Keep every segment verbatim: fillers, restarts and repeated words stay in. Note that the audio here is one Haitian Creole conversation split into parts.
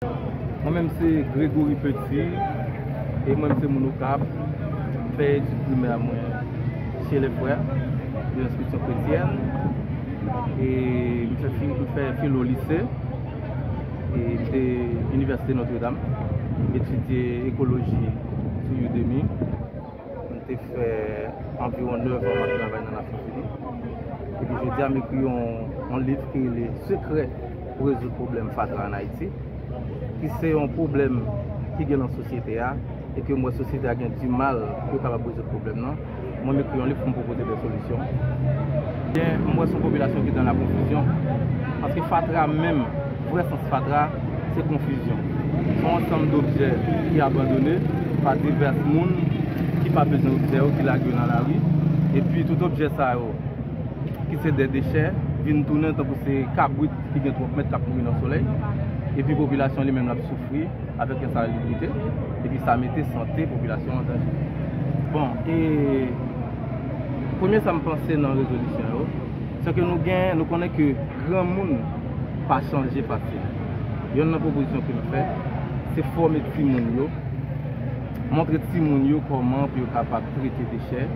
Mwen menm se Gregory Petit, e mwen se moun Okap. M fè etid primè mwen chez les frères de l'instruction chrétienne, e m fè fi- m fè filo lise, e m te Inivèsite Notre Dame, m etidye ekoloji sou Udemy. M te fè anviwon nèf an m ap travay nan Nasyonzini. Epi jodi a m ekri yon, yon liv ki rele Sekrè pou rezoud pwoblèm fatra ann Ayiti, ki se yon pwoblèm ki gen nan sosyete a, e ke m wè sosyete a gen dimal pou yo kapab rezoud pwoblèm nan. Mwen m ekri yon liv pou m pwopoze de solisyon. Byen, m wè se yon popilasyon ki dans la confusion. Paske fatra menm, vrè sans fatra, se konfizyon. Se yon ansanm dobjè ki abandone pa divès moun ki pa bezwen objè yo, ki lage yo nan lari. Epi tout objè sa yo, ki se de dechè, vin tounen tankou se kabrit ki gen twòp mèt k ap mouri nan solèy. Epi popilasyon li menm l ap soufri avèk ensalibrite, epi sa mete sante popilasyon an danje. Bon, e premye sa m panse nan rezolisyon yo, se ke nou gen, nou konnen ke granmoun pa chanje fasil. Yonn nan pwopozisyon ke m fè, se fòme timoun yo, montre timoun yo kòman pou yo kapab trete dechè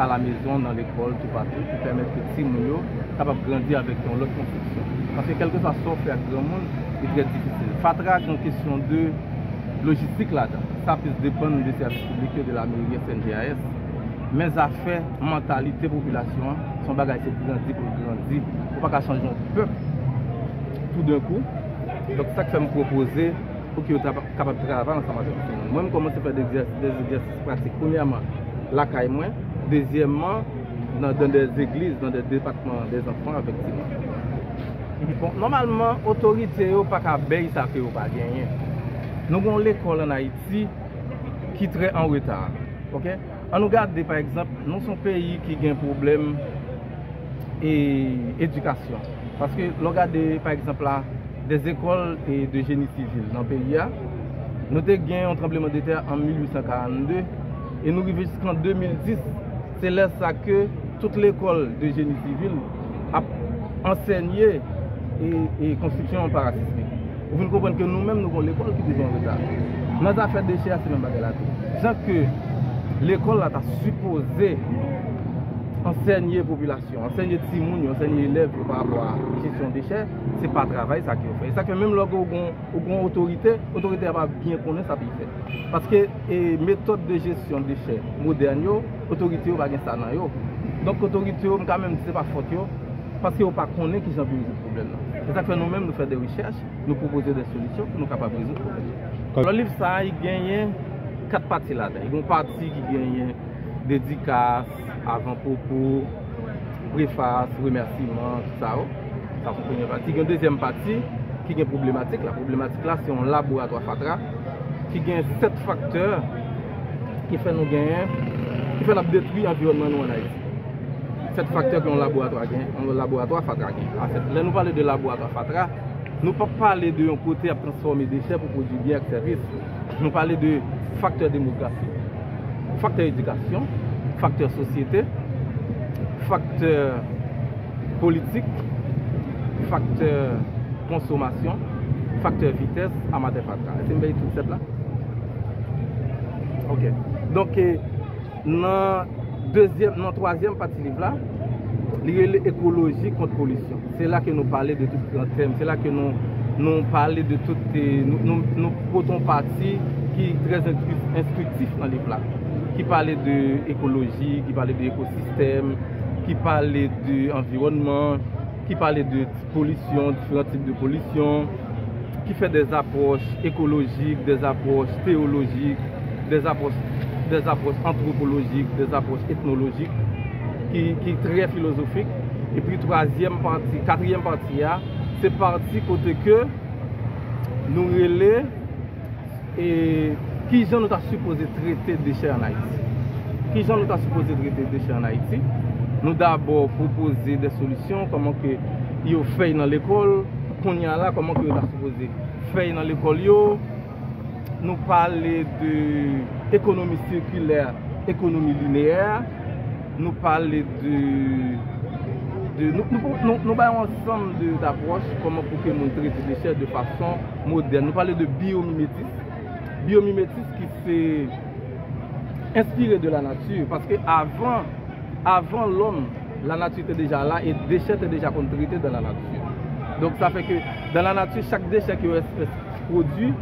alamezon, nan lekòl, toupatou, pou pèmèt ke timoun yo kapab grandi avèk yon lòt konsepsyon. Paske kèlkeswa sa w fè ak granmoun, li trè difisil. Fatra gen yon kesyon de lojistik ladan. Sa plis depann de sèvis piblik yo, de lameri, S N G A S. Men zafè mantalite popilasyon an, se yon bagay se grandi pou l grandi. Ou pa ka chanje yon pèp toudenkou. Donk, sa k fè m pwopoze pou ke yo tra- kapab travay ansanm avèk timoun. Mwen, m kòmanse fè de egzè- de egzèsis pratik. Premyèman, lakay mwen. Dezyèmman, nan, dans des églises, dans des départements des enfants avec timoun. Bon, nòmalman, otorite yo pa ka bèy sa ke yo pa genyen. Nou gen yon lekòl ann Ayiti ki trè an reta. Ok? Ann nou gade, pa egzanp, nou se yon peyi ki gen pwoblèm e edikasyon. Paske lè w gade, pa egzanp la, des écoles e de génie civil nan peyi a, nou te gen yon tranblemanntè an mil uit san karannde, e nou rive jiskan de mil dis, se lè sa ke tout lekòl de génie civil ap ansèye e, e konstriksyon parasismik. Ou vin konprann ke nou menm nou gen yon lekòl ki toujou an reta. Nan zafè dechè a, se menm bagay la tou. Jan ke lekòl la ta sipoze ansèye popilasyon, ansèye timoun yo, ansèye elèv yo pa rapò a jesyon dechè, se pa travay sa ke yo fè. E sa ke menm lè ou gen, ou gen otorite, otorite a pa byen konnen sa pou l fè. Paske e, metòd de jesyon dechè modèn yo, otorite yo pa gen sa nan yo. Donk otorite yo, m ka menm di se pa fòt yo, paske yo pa konnen kijan pou yo rezoud pwoblèm nan. Se sa k fè nou menm nou fè de rechèch, nou pwopoze de solisyon pou nou kapab rezoud pwoblèm nan. Alò, liv sa a, li genyen kat pati ladan. Li gen yon pati ki genyen dedikas, avanpwopo, prefas, remèsiman, tout sa yo. Sa se yon premye pati. Gen yon dezyèm pati ki gen pwoblematik la. Pwoblematik la, se yon laboratwa fatra ki gen sèt faktè ki fè nou genyen, ki fè n ap detwi anviwònman nou ann Ayiti. Sèt faktè ke yon laboratwa gen, yon laboratwa fatra gen. An fèt, lè nou pale de laboratwa fatra, nou p ap pale de yon kote y ap transfòme dechè pou pwodui byen ak sèvis. Nou pale de faktè demografik, faktè edikasyon, faktè sosyete, faktè politik, faktè konsomasyon, faktè vitès, amatè fatra. Èske m bay tout sèt la? Ok. Donk, e, nan dezyèm, nan twazyèm pati liv la, li rele Ekoloji kont polisyon. Se la ke nou pale de tout gran tèm, se la ke nou, nou pale de tout, e, nou, nou, nou pote yon pati ki trè enstri- enstriktif nan liv la, ki pale de ekoloji, ki pale de ekosistèm, ki pale de anviwònman, ki pale de polisyon, diferan tip de polisyon, ki fè des approches écologiques, des approches théologiques, des approches, des approches anthropologiques, des approches ethnologiques, ki, ki trè filozofik. Epi twazyèm pati, katriyèm pati a, se pati kote ke nou rele, e kijan nou ta sipoze trete dechè ann Ayiti. Kijan nou ta sipoze trete dechè ann Ayiti? Nou dabò pwopoze de solisyon, kòman ke yo fè y nan lekòl, kounye a la, kòman ke yo ta sipoze fè y nan lekòl yo. Nou pale de ekonomi sikilè, ekonomi lineyè. Nou pale de De, nou, nou, nou, nou bay yon ansanm de, d'apwòch kòman pou ke moun trete dechè de fason modèn. Nou pale de byomimetis. Byomimetis ki se enspire de la nature, paske avan, avan lòm, la nature te deja la e dechè te deja konn trete dan la nature. Donk sa fè ke dan la nature, chak dechè ke yon espès pwodui,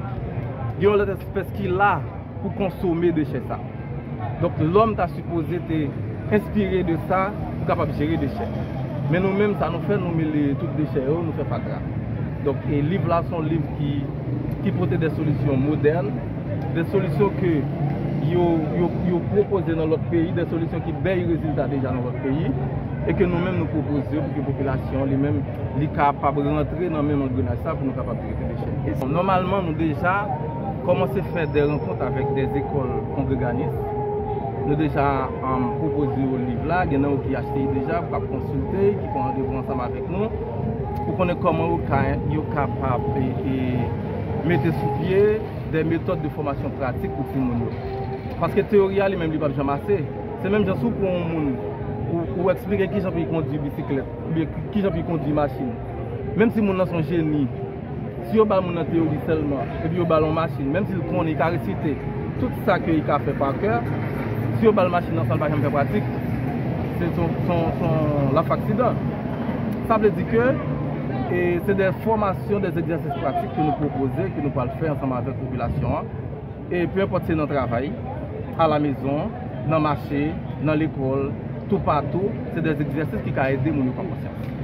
gen yon lòt espès ki la pou konsome dechè sa. Donk lòm ta sipoze te enspire de sa pou kapab jere dechè. Men nou menm, sa nou fè, nou mele tout dechè yo, nou fè fatra. Donk e liv la se yon liv ki, ki pote de solisyon modèn, de solisyon ke yo, yo, yo pwopoze nan lòt peyi, de solisyon ki bay rezilta deja nan lòt peyi, e ke nou menm nou pwopoze yo pou ke popilasyon li menm li kapab rantre nan menm angrenaj sa pou nou kapab trete dechè. E nòmalman nou deja kòmanse fè de rankont avèk de zekòl kongreganis. Nou deja um, pwopoze yo liv la, gen nan yo ki achte l deja, k ap konsilte, ki pran randevou ansanm avèk nou, pou konnen kòman yo ka, yo kapab e, e, mete sou pye de metòd de fòmasyon pratik pou timoun yo. Paske teyori a li menm li p ap janm ase. Se menm jan si w pran yon moun, ou, ou eksplike kijan pou l kondui bisiklèt, oubyen kijan pou l kondui machin. Menm si moun nan se yon jeni, si yo ba l moun nan teyori sèlman, epi yo ba l yon machin, menm si l konnen, li ka resite tout sa ke li ka fè pa kè, si yo ba l machin nan san l pa janm fè pratik, se son, son, son, l ap fè aksidan. Sa vle di ke e se de fòmasyon, de egzèsis pratik ke nou pwopoze, ke nou pral fè ansanm avèk popilasyon an. E peu importe se nan travay, alamezon, nan mache, nan lekòl, toupatou, se de egzèsis ki ka ede moun yo pran konsyans.